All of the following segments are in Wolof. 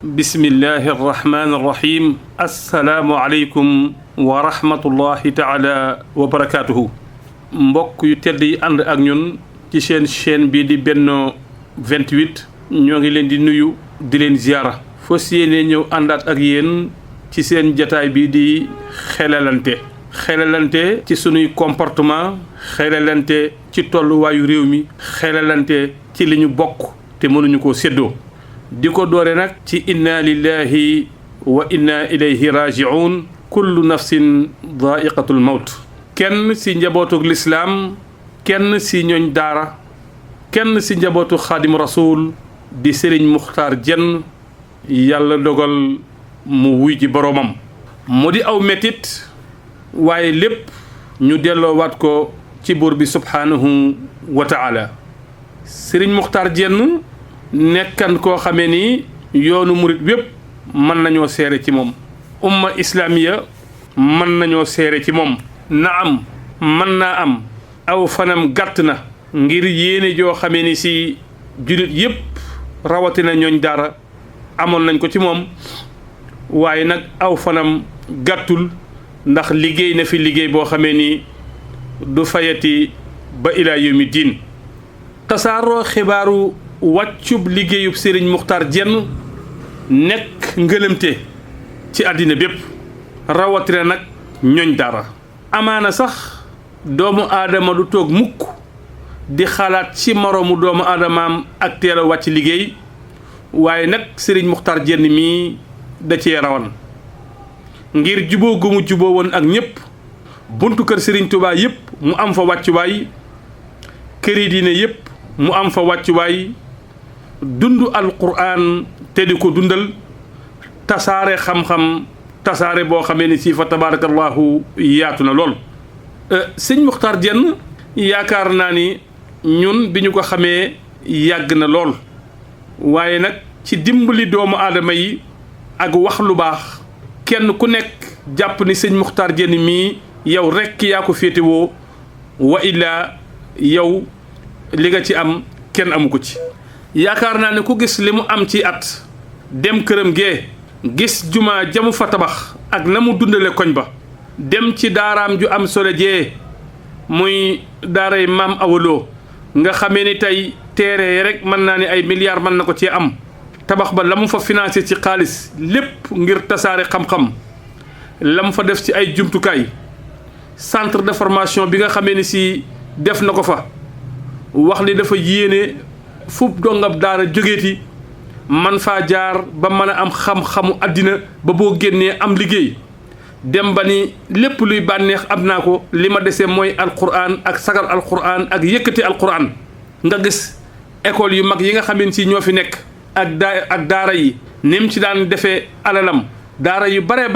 bismillahi arrahmani irrahim assalaamu aleykum wa rahmatullahi taala wa barakatuhu mbokk yu tedd yi ànd ak ñun ci seen chaîne bii di Benno 28 ñoo ngi leen di nuyu di leen ziyaara fas yéene ñëw àndaat ak yéen ci seen jataay bii di xelalante ci sunuy comportement xelalante ci tolluwaayu réew mi xelalante ci li ñu bokk te mënuñu koo séddoo di ko doore nag ci inna lillahi wa inna ilayhi raji'un kullu nafsin dha'iqatul mawt kenn si njabootug lislaam kenn si ñooñ daara kenn si njabootu xaadim rasul di sëriñ muxtaar jenn yàlla dogal mu wuy ji boroomam mu di aw metit waaye lépp ñu delloowaat ko ci buur bi subhaanahu wa ta'ala sëriñ muxtaar jenn nekkan koo xamee ni yoonu murit wépp mën nañoo seere ci moom umma islamiya mën nañoo seere ci moom naam mën naa am aw fanam gàtt na ngir yéene joo xamee ni si jullit yépp rawatina ñooñ dara amoon nañ ko ci moom waaye nag aw fanam gàttul ndax liggéey na fi liggéey boo xamee ni du fayati ba ilaa yawmi diin tasaaroo xibaaru wàccub liggéeyub sëriñ muxtaar jenn nekk ngëlëmte ci àddina bépp rawatina nag ñooñ dara amaana sax doomu aadama du toog mukk di xalaat ci moroomu doomu aadamaam ak teel a wàcc liggéey waaye nag sëriñ muxtaar jenn mii da cee rawan ngir juboo gu mu juboo woon ak ñépp buntu kër sëriñ Tuubaa yépp mu am fa wàccuwaay këri diine yépp mu am fa wàccuwaay dund alquran te di ko dundal tasaare xam-xam tasaare boo xamee ni si fa tabarakallahu yaatu na lool sëñ muxtaar jenn yaakaar naa ni ñun bi ñu ko xamee yàgg na lool waaye nag ci dimbali doomu aadama yi ak wax lu baax kenn ku nekk jàpp ni sëñ muxtaar jenn mii yow rekk yaa ko féetewoo wa illaa yow li nga ci am kenn amu ko ci yaakaar naa ne ku gis li mu am ci at dem këram gee gis jumaa jamu fa tabax ak na mu dundale koñ ba dem ci daaraam ju am solo jee muy daaray maam awaloo nga xamee ni tey teere rek mën naa ni ay milliards mën na ko cee am tabax ba la mu fa financé ci xaalis lépp ngir tasaare xam-xam la mu fa def ci ay jumtukaay centre de formation bi nga xamee ni si def na ko fa wax ni dafa yéene fub dongab daara jógeeti man faa jaar ba mën a am xam-xamu àddina ba boo génnee am liggéey dem ba ni lépp luy bànneex am naa ko li ma desee mooy alquran ak sagal alquran ak yëkkati alquran nga gis école yu mag yi nga xamante si ñoo fi nekk ak daara yi nim ci daan defee alalam daara yu bare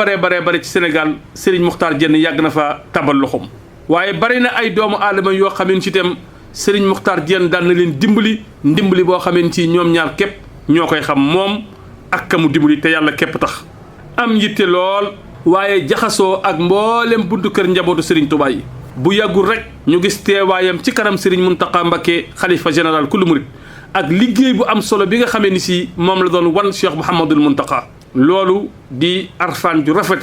ci Sénégal Serigne Muxtaar Jenn yàgg na fa tabal loxoom waaye bari na ay doomu aadama yoo xamante ci itam sëriñ muxtaar jenn daan na leen ndimbali boo xamante ci ñoom ñaar képp ñoo koy xam moom ak ka mu dimbali te yàlla képp tax am yitte lool waaye jaxasoo ak mboolem buntu kër njabootu sëriñ Tuubaa yi bu yàggul rek ñu gis teewaayam ci kanam sëriñ Muntaqa Mbakke xalifa général kullu murit ak liggéey bu am solo bi nga xamee ni si moom la doon wan Cheikh Mouhamadul Muntaqa loolu di arfaan ju rafet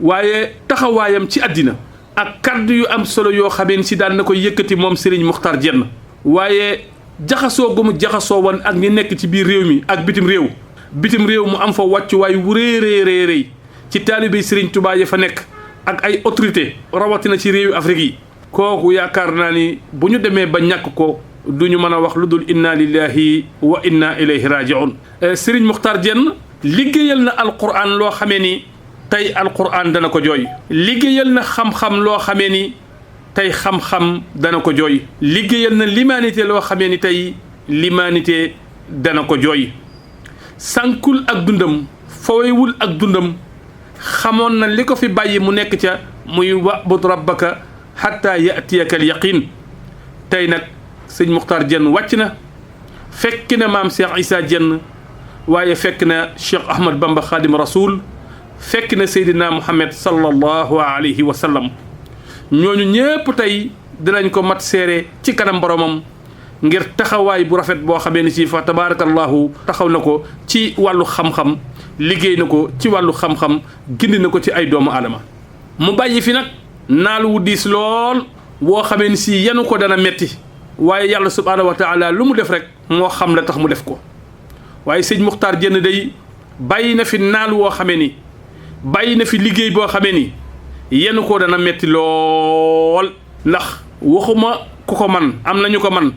waaye taxawaayam ci àddina ak kaddu yu am solo yoo xamee ni si daan na ko yëkkati moom Serigne Muxtaar Jenn waaye jaxasoo gu mu jaxasoo woon ak ñi nekk ci biir réew mi ak bitim réew mu am fa wàccuwaay wu rëy ci taalibe Serigne Touba ya fa nekk ak ay autorité rawatina ci réewu Afrique yi kooku yaakaar naa ni bu ñu demee ba ñàkk ko du ñu mën a wax lu dul inna lillahi wa inna ilayhi raji'un Serigne Muxtaar Jenn liggéeyal na alquran loo xamee ni tey alquran dana ko jooy liggéeyal na xam-xam loo xamee ni tey xam-xam dana ko jooy liggéeyal na l'humanité loo xamee ni tey l'humanité dana ko jooy sànkul ak dundam fawewul ak dundam xamoon na li ko fi bàyyi mu nekk ca muy wa'bud rabbaka hatta ya'tiyaka al yaqin tey nag sëñ Muxtaar Jenn wàcc na fekk na maam Cheikh Issa Jenn waaye fekk na Cheikh Ahmad Bamba Khadim Rasoul fekk na Seydina Muhammad sallallahu alayhi wa sallam ñooñu ñépp tey dinañ ko mat seere ci kanam boromam ngir taxawaay bu rafet boo xamee ni si fa tabarakallahu taxaw na ko ci wàllu xam-xam liggéey na ko ci wàllu xam-xam gindi na ko ci ay doomu aadama mu bàyyi fi nag naal wu diis lool woo xamee ni si yenu ko dana metti waaye yàlla subhaanahu wa taala lu mu def rek moo xam la tax mu def ko waaye sëñ Muxtaar Jenn day bàyyi na fi naal woo xamee ni bàyyi na fi liggéey boo xamee ni yenu ko dana metti lool ndax waxuma ku ko man am nañu ko man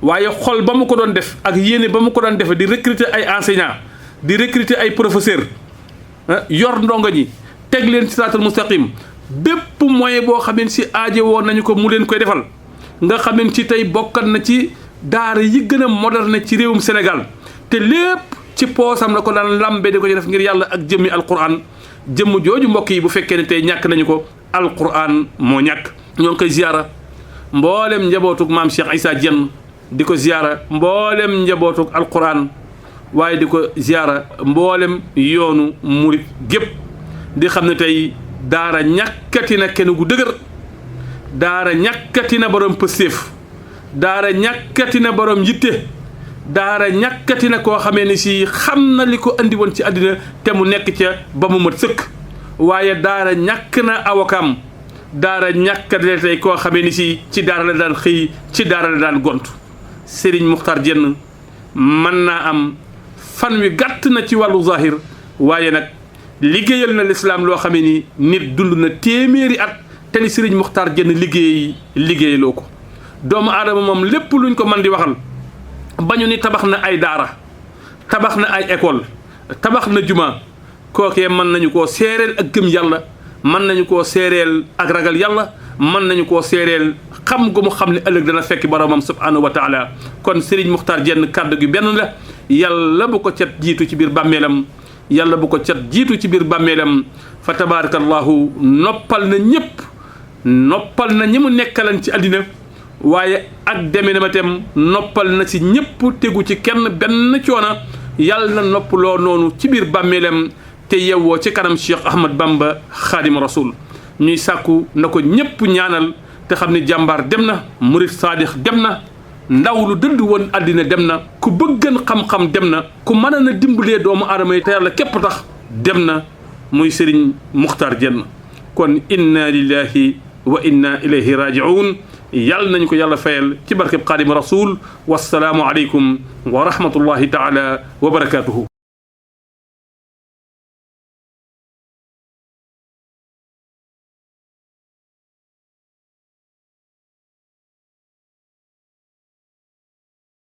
waaye xol ba mu ko doon def ak yéene ba mu ko doon defe di recruter ay enseignants di recruter ay professeurs yor ndongo ñi teg leen siraatal mustaqim bépp moyen boo xamee si aaje woon nañu ko mu leen koy defal nga xamee ci tey bokkat na ci daara yi gën a moderne ci réewum Sénégal te lépp ci poosam la ko daan lambe di ko ci def ngir yàlla ak jëmmi alquran jëmm jooju mbokk yi bu fekkee ne tey ñàkk nañu ko alquran moo ñàkk ñoo ngi koy ziyaara mboolem njabootug maam Cheikh Issa Diène di ko ziyaara mboolem njabootug alquran waaye di ko ziyaara mboolem yoonu murit gépp di xam ne tey daara ñàkkati na kenn gu dëgër daara ñàkkati na borom pëstéef daara ñàkkati na borom yitte daara ñàkkati na koo xamee ni si xam na li ko andi woon ci àddina te mu nekk ca ba mu mat sëkk waaye daara ñàkk na awakaam daara ñàkkati tey koo xamee ni si ci daara la daan xëy ci daara la daan gont Serigne Muxtaar Jenn mën naa am fan wi gàtt na ci wàllu zahir waaye nag liggéeyal na lislaam loo xamee ni nit dund na téeméeri at te li Serigne Muxtaar Jenn liggéeyaloo ko doomu aadama moom lépp luñ ko mën di waxal bañu ni tabax na ay daara tabax na ay école tabax na juma kookee mën nañu koo seereel ak gëm yàlla mën nañu koo seereel ak ragal yàlla mën nañu koo seereel xam gu mu xam ne ëllëg dana fekk boromam subhanahu wa taala kon Serigne Muxtaar Jenn kàddu gi benn la yàlla bu ko cat jiitu ci biir bàmmeelam yàlla bu ko cat jiitu ci biir bàmmeelam fa tabarakallahu noppal na ñëpp noppal na ñi mu nekkalan ci àddina waaye ak deme na ma tem noppal na ci ñëpp tegu ci kenn benn coona yàlla na noppaloo noonu ci biir bàmmeelam te yewwoo ci kanam Cheikh Ahmad Bamba Xaadimu Rasul ñuy sàkku na ko ñëpp ñaanal te xam ne jàmbaar dem na murid saadix dem na ndaw lu dëdd woon àddina dem na ku bëggan xam-xam dem na ku mën na dimbalee doomu aadama yi te yàlla képp tax dem na muy Serigne Muxtaar Jenn kon inna lillahi wa inna ilayhi raji'un yàlla nañu ko yàlla fayal ci barkeb Xaadimu Rasul wassalaamu aleykum wa rahmatullahi taala wa barakatuhu